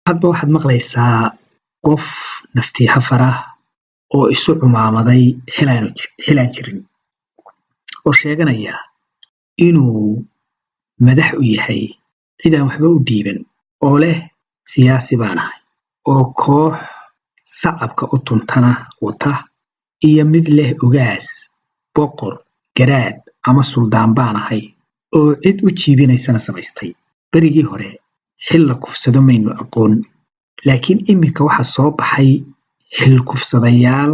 Hadba waxaad maqlaysaa qof naftii hafar ah oo isu cumaamaday xilaan jirin oo sheeganaya inuu madax u yahay cid aan waxba u dhiiban, oo leh siyaasi baan ahay, oo koox sacabka u tuntana wata, iyo mid leh ogaas, boqor, garaad ama suldaan baan ahay, oo cid u jiibinaysana samaystay. Berigii hore xil la kufsado maynu aqoon, laakiin iminka waxaa soo baxay xil kufsadayaal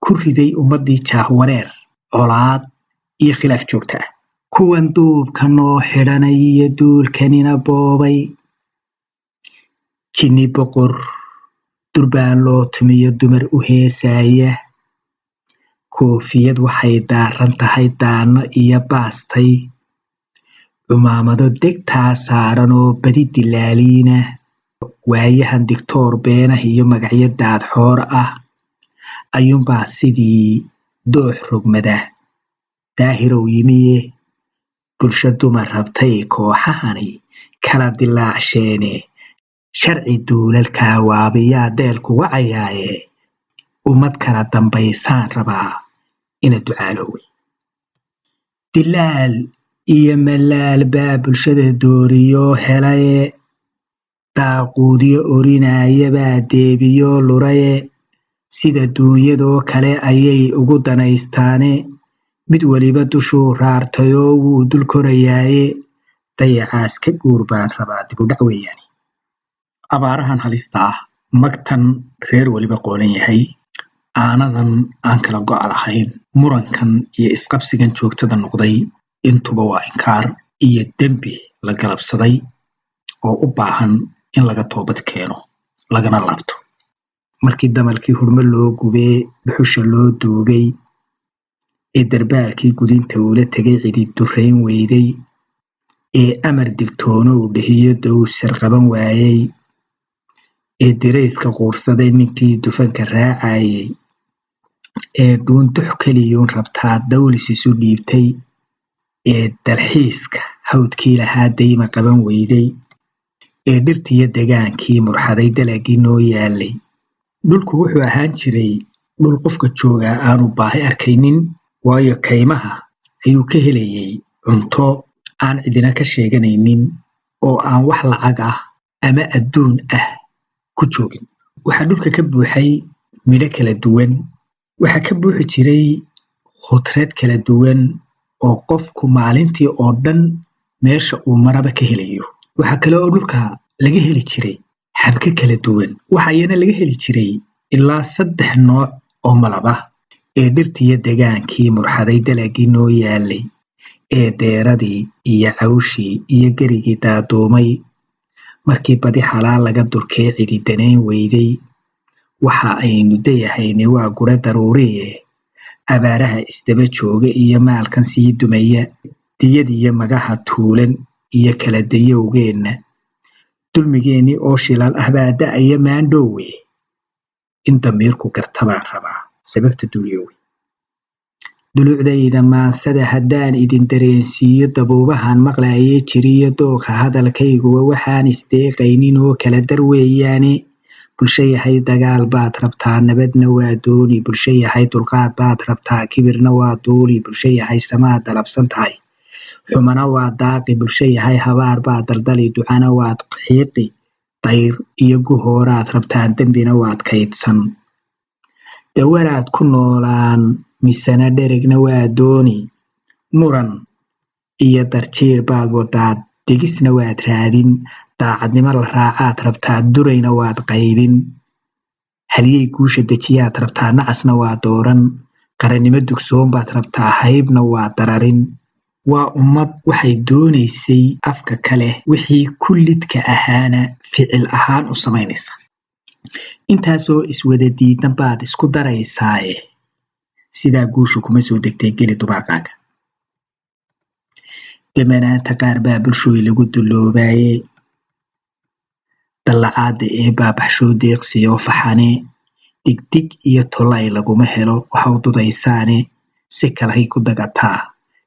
ku riday ummaddii jaahwareer, colaad iyo khilaaf joogta ah. Kuwan duubka noo xidhanay iyo duulkanina boobay, jinni boqor durbaan loo tumiyo, dumar u heesaaya, koofiyad waxay daaran tahay daanno iyo baastay, cumaamado degtaa saaran oo badi dilaaliina, waayahan digtoor beenah iyo magacyo daadxoor ah ayuunbaa sidii doox rogmada daahirow yimiye. Bulsho dumar rabtay kooxahani kala dilaacsheene, sharci duulalkaa waabiyaa deelku wacayaaye, ummad kala dambaysaan rabaa ina ducaalowey. Dilaal iyo malaal baa bulshada dooriyoo helaye, daaquudyo orinaayabaa deebiyoo luraye, sida duunyadoo kale ayay ugu danaystaane, mid weliba dushuu raartayoo wuu dul korayaaye, dayacaas ka guur baan rabaa, dibudhac weeyaane. Abaarahan halista ah, magtan reer weliba qoolan yahay, aanadan aan kala go'a lahayn, murankan iyo isqabsigan joogtada noqday, intuba waa inkaar iyo dembi la galabsaday oo u baahan in laga toobad keeno lagana laabto. Markii damalkii hurmo loo gubee dhuxusha loo duugay, ee darbaalkii gudinta uula tegay cidi durayn weyday, ee amar digtoonow dhehiyo dowsar qaban waayey, ee dirayska quursaday ninkii dufanka raacayay, ee dhuundux keliyuun rabtaa dawlis isu dhiibtay, ee dalxiiska hawdkii lahaa dayma qaban weyday, ee dhirtiyo degaankii murxaday dalagii noo yaalay. Dhulku wuxuu ahaan jiray dhul qofka joogaa aanu baahi arkaynin, waayo kaymaha ayuu ka helayay cunto aan cidina ka sheeganaynin oo aan wax lacag ah ama adduun ah ku joogin. Waxaa dhulka ka buuxay midho kala duwan, waxaa ka buuxi jiray khudrad kala duwan oo qofku maalintii oo dhan meesha uu maraba ka helayo. Waxaa kale oo dhulka laga heli jiray xabko kala duwan, waxaa iyana laga heli jiray ilaa 3 nooc oo malab ah. Ee dhirtiyo degaankii murxaday dalagii noo yaalay, ee deeradii iyo cawshii iyo gerigii daaduumay, markii badi xalaal laga durkee cidi danayn weyday, waxa aynu dayahayni waa gure daruuriye, abaaraha isdaba jooga iyo maalkan sii dumaya, diyadiyo magaha tuulan iyo kala dayowgeenna, dulmigeennii oo shilaal ah baa da'aya maandhoowe, in damiirku garta baan rabaa sababta duuliyowey. Dulucdayda maansada haddaan idin dareensiiyo, dabuubahan maqlaye jiriyo dooqa hadalkayguwa waxaan isdeeqaynin oo kala dar weeyaane. Bulsho yahay dagaal baad rabtaa, nabadna waa dooni. Bulsho yahay dulqaad baad rabtaa, kibirna waa duuli. Bulsho yahay samaad dalabsan tahay, xumana waa daaqi. Bulsho yahay habaar baad daldali, ducana waad xiiqi. Dayr iyo guhooraad rabtaa, dembina waad kaydsan. Dawaraad ku noolaan misena dheregna waa dooni. Muran iyo darjiir baad wadaa, degisna waad raadin. Daacadnimo la raacaad rabtaa, durayna waad qaybin. Halyey guusha dejiyaad rabtaa, nacasna waa dooran. Qarannimo dugsoon baad rabtaa, haybna waa dararin. Waa ummad waxay doonaysay afka kale, wixii kullidka ahaana ficil ahaan u samaynaysa. Intaasoo iswada diidan baad isku daraysaaye, sidaa guushu kuma soo degtay geli dubaaqaaga. Damanaanta qaar baa bulshooy lagu duloobaaye, dallacaada ee baabaxshoo deeqsiyoo faxane, digdig iyo tolay laguma helo waxaw dudaysaane, si kalay ku dagataa,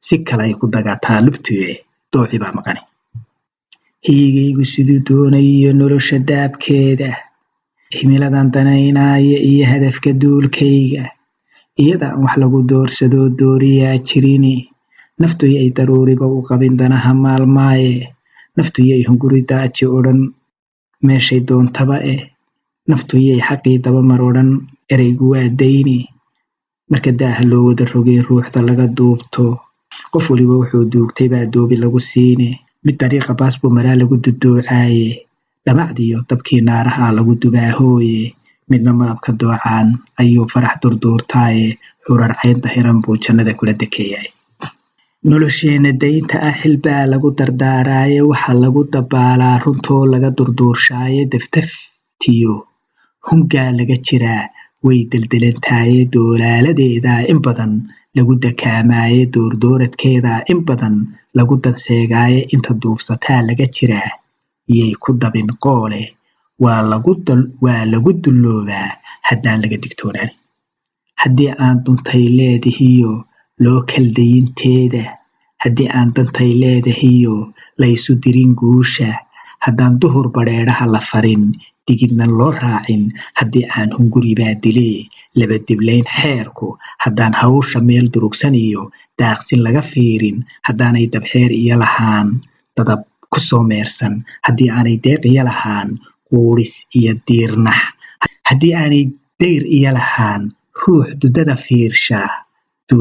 si kalay ku dagataa lubtuye, dooci baa maqane. Hiyigaygu siduu doonayo nolosha daabkeeda, himiladan danaynaya iyo hadafka duulkayga, iyada aan wax lagu doorsadoo dooriyaa jirini. Naftu yay daruuriba u qabin danaha maalmaaye, naftu yay hunguri daaji odhan meeshay doontaba eh, naftu yay xaqii dabamar odhan ereygu waa dayni. Marka daaha loo wada rogay ruuxda laga duubto, qof waliba wuxuu duugtay baa doobi lagu siine. Mid dariiqa baas buu maraa lagu duduucaaye, dhamacdiyo dabkii naaraha lagu dubaahooye. Midna malabka doocaan ayuu farax durduurtaaye, xurar cayn dahiran buu jannada kula dekeeyay. Nolosheenna daynta ah xil baa lagu dardaaraaye, waxaa lagu dabaalaa runtoo laga durduurshaaye. Daftaftiyo hungaa laga jiraa way deldelantaaye, doolaaladeedaa in badan lagu dakaamaaye, doordooradkeedaa in badan lagu danseegaaye. Inta duufsataa laga jiraa yay ku dabin qoole, waa lagu dulloobaa haddaan laga digtoonaan. Haddii aan duntay leedihiyo loo kaldayinteeda, haddii aan dantay leedahiyo laysu dirin guusha, haddaan duhur badheedhaha la farin digidna loo raacin, haddii aan hunguribaa dilee laba diblayn xeerku, haddaan hawsha meel durugsan iyo daaqsin laga fiirin, haddaanay dabxeer iyo lahaan dadab ku soo meersan, haddii aanay deeq iyo lahaan quuris iyo diirnax, haddii aanay dayr iyo lahaan ruux dudada fiirsha,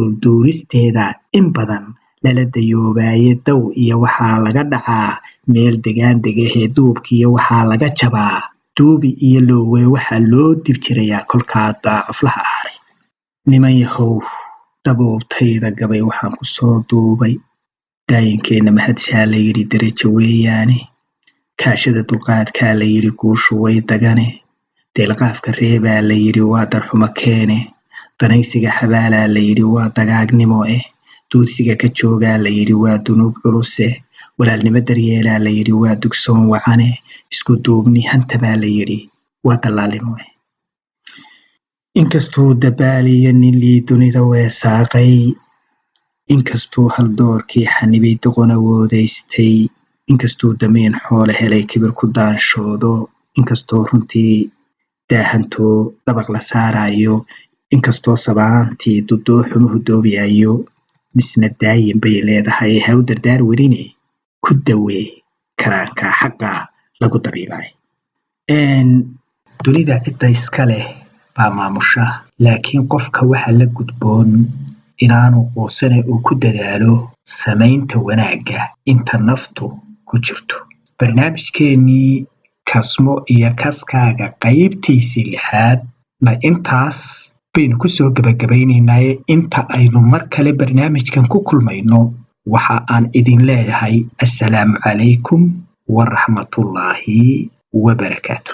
duulduulisteeda in badan lala dayoobaaye. Daw iyo waxaa laga dhacaa meel degaan degahee, duubkiiyo waxaa laga jabaa duubi iyo loowe, waxaa loo dib jirayaa kolkaa daacuflaha aaray. Niman yahow, dabuubtayda gabay waxaan ku soo duubay daayinkeenna mahadshaa la yidhi derajo weeyaane, kaashada dulqaadkaa la yidhi guushu way dagane, deelqaafka reebaa la yidhi waa darxumo keene, danaysiga xabaalaa la yidhi waa dagaagnimo eh, duudsiga ka joogaa la yidhi waa dunuub culuse, walaalnimo daryeelaa la yidhi waa dugsoon wacane, isku duubni hantabaa la yidhi waa dallaalnimo eh. Inkastuu dabaaliyo nin lii dunida weesaaqay, inkastuu haldoorkii xanibay doqon awoodaystay, inkastuu damiin xoole helay kibir ku daanshoodo, inkastoo runtii daahantoo dabaq la saarayo, inkastoo sabaantii dudoo xumuhu doobiyayo, misna daayin bay leedahay ha u dardaar werine, ku dawee karaanka xaqa lagu dabiibay. Dunida cidda iska leh baa maamusha, laakiin qofka waxa la gudboon inaanu quusane uu ku dadaalo samaynta wanaagga inta naftu ku jirto. Barnaamijkeennii Kasmo iyo Kaskaaga qaybtiisii lixaad na intaas baynu ku soo gebagabaynaynaaye. Inta aynu mar kale barnaamijkan ku kulmayno, waxa aan idin leeyahay assalaamu calaykum waraxmatullaahi wabarakaatu.